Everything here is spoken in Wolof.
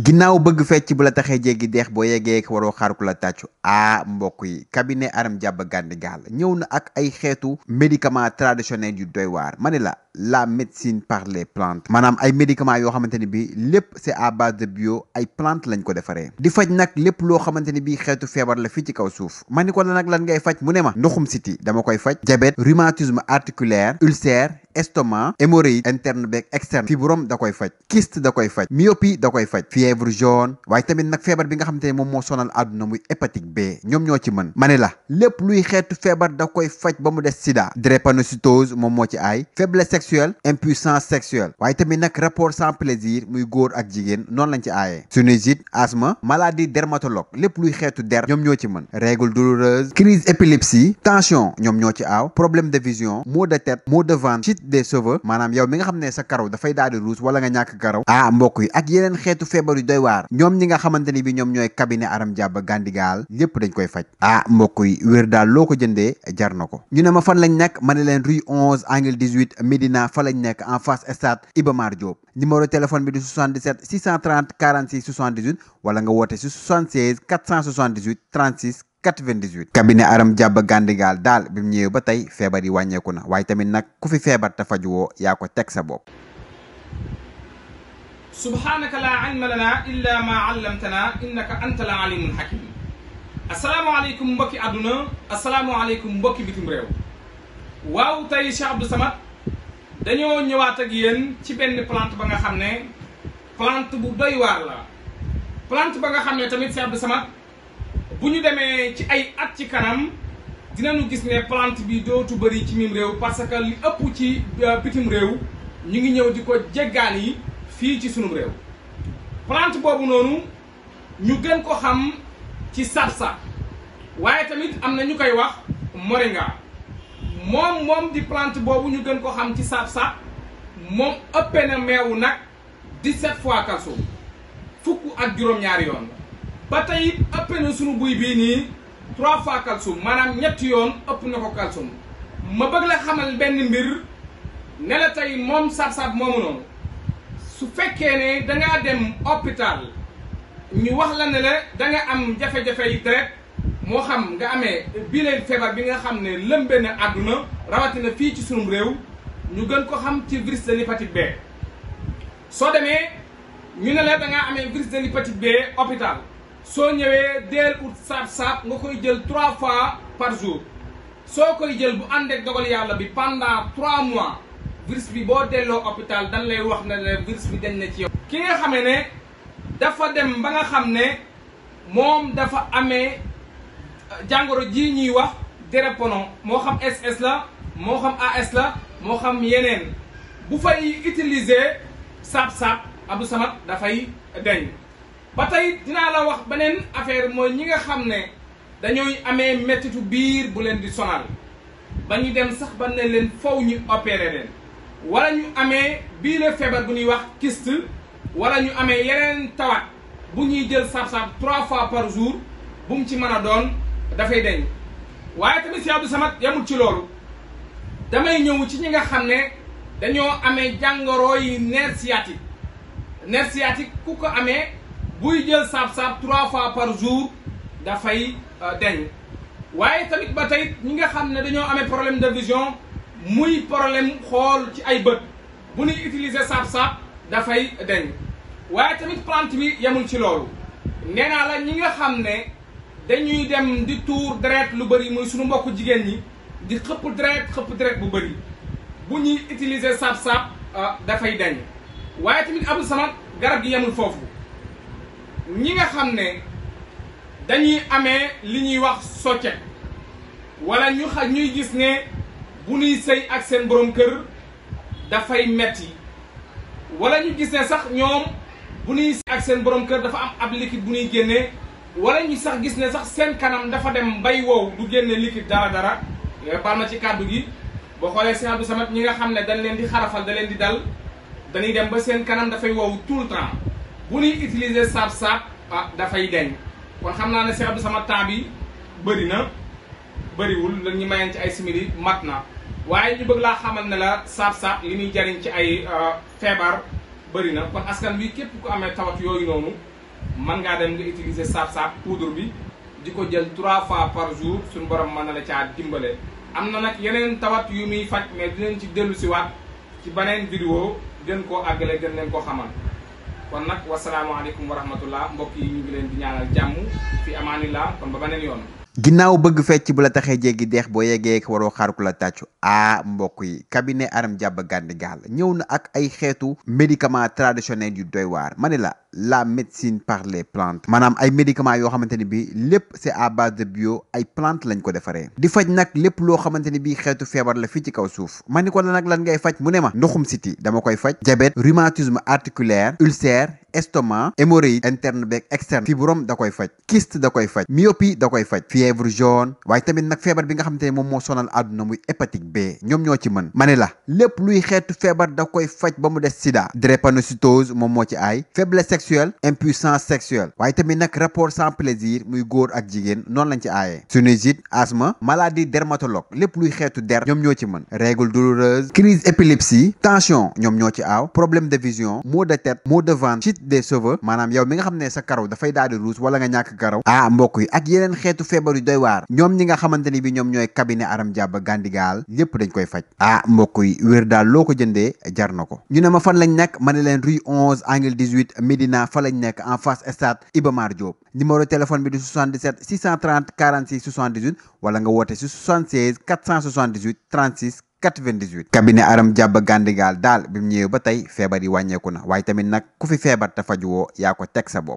ginnaaw bëgg fecc bu la taxee jéggi deex boo yeggee waroo xaar ku la tàccu mbokk yi cabinet Aram Diaba Gandigal ñëw na ak ay xeetu médicament traditionnel yu doy waar ma ne la médecine par les plantes maanaam ay médicaments yoo xamante ni bi lépp c'est à base de bio ay plantes lañ ko defaree di faj nag lépp loo xamante ni bi xeetu feebar la fii ci kaw suuf ma ni ko la nag lan ngay faj mu ne ma ndoxum siti dama koy faj diabète rhumatisme articulaire ulcère estomac hémorroïde interne beeg externe fibrome da koy faj kyste da koy faj myopie da koy faj fièvre jaune waaye tamit nag feebar bi nga xamante ne moom moo sonal àdduna muy hépatique B ñoom ñoo ci mën ma ne la lépp luy xeetu feebar da koy faj ba mu des sida drépanocytose moom moo ci aay faiblesse sexuelle impuissance sexuelle waaye tamit nag rapport sans plaisir muy góor ak jigéen noonu lañ ci aayee sinusite asthme maladie dermatologue lépp luy xeetu der ñoom ñoo ci mën règle douloureuse crise épilepsie tension ñoom ñoo ci aaw problème de vision maux de tête maux de ventre chute des cheveux maanaam yow mi nga xam ne sa karaw dafay daal di ruus wala nga ñàkk karaw mbokk yi ak yeneen xeetu feebar yu doy waar ñoom ñi nga xamante ni bi ñoom ñooy cabinet Aram Diaba Gandigal lépp dañ koy faj mbokk yi wér daal loo ko jëndee jar na ko ñu ne ma fan lañ nekk ma ne leen rue 11 angle 18 Médina fa lañ nekk en face stade Iba Mar Diop numéro téléphone bi di 77 630 46 78 wala nga woote si 76 478 36 98 cabinet Aram Diaba Gandigal daal bi mu ñëwee ba tey feebar yi wàññeeku na waaye tamit nag ku fi feebar te fajuwoo yaa ko teg sa bopp. subhanaka la ilma lana illa ma allamtana innaka anta la alimul hakim. asalaamaaleykum mbokki àdduna asalaamaaleykum mbokki bitim réew. waaw tey Cheikh Abdou Samad dañoo ñëwaat ak yéen ci benn plante ba nga xam ne plante bu doy waar la plante ba nga xam ne tamit Cheikh Abdou Samad bu ñu demee ci ay at ci kanam dinañu gis ne plante bi dootu bëri ci mim réew parce que li ëpp ci bitim réew ñu ngi ñëw di ko jéggaan yi fii ci sunum réew. plante boobu noonu ñu gën ko xam ci sapsa waaye tamit am na ñu koy wax moringa moom di plante boobu ñu gën ko xam ci sapsa moom ëppee na meewu nag 17 fois calcium fukk ak juróom-ñaari yoon. ba tey it ëpp na sunu buy bii nii 3 fois calcium maanaam ñetti yoon ëpp na ko calcium ma bëgg la xamal benn mbir ne la tey moom sab-sab moomu noonu su fekkee ne dangaa dem hôpital ñu wax la ne la danga am jafe-jafe yi deret moo xam nga amee bii leen feebar bi nga xam ne lëmbe na àdduna rawatina fii ci sunum réew ñu gën ko xam ci virus de l'hépatique B soo demee ñu ne la dangaa amee virus de l'hépatique B hôpital soo ñëwee deel ut saab-saab nga koy jël 3 fois par jour soo koy jël bu ànd ak dogal yàlla bi pendant 3 mois virus bi boo delloo hôpital dañ lay wax ne ne virus bi dañ na ci yow. ki nga xamee ne dafa dem ba nga xam ne moom dafa amee jàngoro ji ñuy wax drépano moo xam SS la moo xam AS la moo xam yeneen bu fay utiliser saab-saab Abdou Samad dafay deñ ba tey dinaa la wax beneen affaire mooy ñi nga xam ne dañooy amee mettitu biir bu leen di sonal ba ñu dem sax ba ne leen faw ñu opérer leen wala ñu amee bii la feebar bu ñuy wax kyste wala ñu amee yeneen tawat bu ñuy jël saab-saab 3 fois par jour bu mu ci mën a doon dafay deñ waaye tamit si Abdou Samad yamul ci loolu damay ñëw ci ñi nga xam ne dañoo amee jàngoro yi nerf sciatique ku ko amee buy jël saab-saab 3 fois par jour dafay deñ waaye tamit ba tey ñi nga xam ne dañoo amee problème de vision muy problème xool ci ay bët bu ñuy utiliser saab-saab dafay deñ waaye tamit plante bi yemul ci loolu nee naa la ñi nga xam ne dañuy dem di tuur deret lu bëri muy suñu mbokku jigéen ñi di xëpp deret bu bëri bu ñuy utiliser saab-saab dafay deñ waaye tamit Abdou Samad garab gi yemul foofu ñi nga xam ne dañuy amee li ñuy wax soccet wala ñuy gis ne bu ñuy sëy ak seen borom kër dafay metti wala ñu gis ne sax ñoom bu ñuy sëy ak seen borom kër dafa am ab liquide bu ñuy génnee wala ñu sax gis ne sax seen kanam dafa dem bay wow du génne liquide dara baal ma ci kàddu gi boo xoolee Cheikh Abdou Samad ñi nga xam ne dañ leen di xarafal da leen di dal dañuy dem ba seen kanam dafay wow tout le temps bu ñuy utiliser saab-saab dafay deñ kon xam naa ne Cheikh Abdou Samad temps bi bëriwul la ñu mayeen ci ay simili mat na waaye ñu bëgg laa xamal ne la saab-saab li muy jariñ ci ay feebar bëri na kon askan wi képp ku amee tawat yooyu noonu mën ngaa dem nga utiliser saab-saab poudre bi di ko jël 3 fois par jour suñu borom mën na la caa dimbale. am na nag yeneen tawat yu muy faj mais dinañ ci dellu si waat ci beneen vidéo gën koo àggale gën leen koo xamal kon nag wasalaamaaleykum wa rahmatullah mbokk yi ñu ngi leen di ñaanal jàmm fi amaanillah kon ba beneen yoon. ginnaaw bëgg fecc bu la taxee jéggi deex boo yeggee waroo xaar ku la tàccu mbokk yi cabinet Aram Diaba Gandigal ñëw na ak ay xeetu médicament traditionnel yu doy waar ma ne la médecine par les plantes maanaam ay médicaments yoo xamante ni bi lépp c'est à base de bio ay plantes lañ ko defaree di faj nag lépp loo xamante ni bi xeetu feebar la fii ci kaw suuf ma ni ko la nag lan ngay faj mu ne ma ndoxum siti dama koy faj diabète rhumatisme articulaire ulcère estomac hémorroïde interne beeg externe fibrome da koy faj kyste da koy faj myopie da koy faj fièvre jaune waaye tamit nag feebar bi nga xamante ne moom moo sonal àdduna muy hépatique B ñoom ñoo ci mën ma ne la lépp luy xeetu feebar da koy faj ba mu des sida drépanocytose moom moo ci aay faiblesse sexuelle impuissance sexuelle waaye tamit nag rapport sans plaisir muy góor ak jigéen noonu lañ ci aayee sinusite asthme maladie dermatologue lépp luy xeetu der ñoom ñoo ci mën règle douloureuse crise épilepsie tension ñoom ñoo ci aaw problème de vision maux de tête maux de ventre chute des cheveux maanaam yow mi nga xam ne sa karaw dafay daal di ruus wala nga ñàkk karaw mbokk yi ak yeneen xeetu feebar yu doy waar ñoom ñi nga xamante ni bi ñoom ñooy cabinet Aram Diaba Gandigal yépp dañ koy faj mbokk yi wér daal loo ko jëndee jar na ko ñu ne ma fan lañ nekk ma ne leen rue 11 angle 18 Médina fa lañ nekk en face stade Iba Mar Diop numéro téléphone bi di 77 630 46 78 wala nga woote si 76 478 36 98 cabinet Aram Diaba Gandigal daal bi mu ñëwee ba tey feebar yi wàññeeku na waaye tamit nag ku fi feebar te faju woo yaa ko teg sa bopp